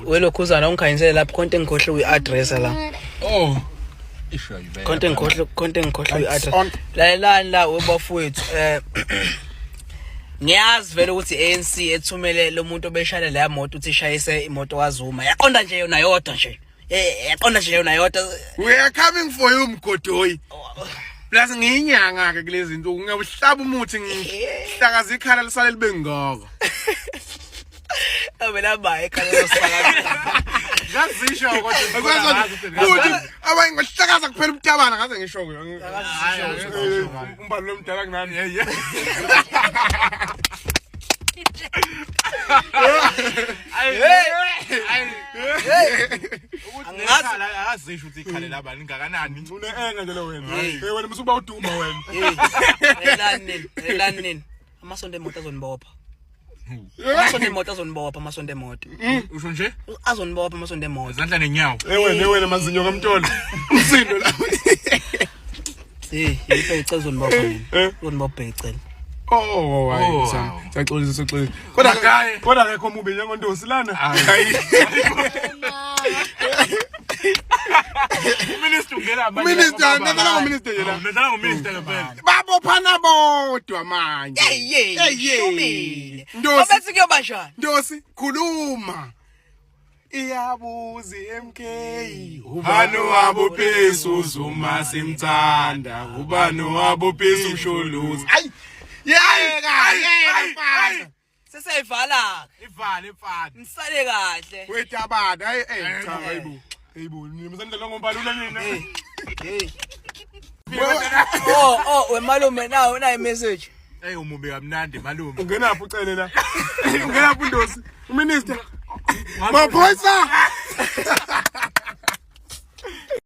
Welokhuzana ungikhanyisele lapho khonto engikhohle uyi-address la. Oh. Isho yibeka. Khonto engikhohle uyi-address. Lalelani la webafowethu, ngiyazi vele ukuthi ANC ethumele lo muntu obeshayela leya moto ukuthi ishayise imoto kaZuma. Yaqonda nje yona yodwa nje. Yaqonda nje yona yodwa. We are coming for you, mgodoyi. Plus ngiyinyanga ke kulezi zinto, ngiyawuhlaba umuthi, ngihlakaza ikhala lisale libe ngaka. Avela baye ekhala losakaza. Ngazisho kodwa. Futhi abanye ngohlakaza kuphela umtabana, ngaze ngisho ke. Umbalo lomdala kunani, hey. Angazi. Akazisho ukuthi ikhale labani lingakanani. Une-enga nje lo wena. Hey wena, musukuba uduma wena. Hey, lalelani nini, lalelani nini. Amasonto emoto azonibopha. Amasonto emoto azonibopha, amasonto emoto. Usho nje? Azonibopha amasonto emoto. Izandla nenyawo. Hey wena, hey wena, mazinyo kamtolo. Umsindo la. Hey, yiphe icela uzonibopha nini. Eh. Uzonibopha icela. Oh, hayi, Oh, sam. wow. Siyaxolisa, siyaxolisa. Kodwa Magaye. kodwa akekho mubi njengondosi lana. Hayi. Minister ungena manje. Minister, nadlala ngominister nje la. Nadlala ngominister ngempela. Babophana bodwa manje. Hey, hey, Hey, hey. shumile. Ndosi. Babethi kuyoba njani? Ndosi, khuluma. Iyabuza iMK. Ubani wabophisa uZuma simthanda? Ubani wabophisa uMsholozi? Ayi. Yeka, yeka mfana. Seseyivala. Ivale mfana. Nisale kahle. Wetabana, hayi eh cha, hayibo. Hayibo, nimsandla ngombalula nina. Hey. Hey. Oh, wemalume nawo nayi message. Hey, umubi kamnandi malume. Ungenaphi ucele la? Ungenaphi uNdosi? Uminister. Maphoyisa.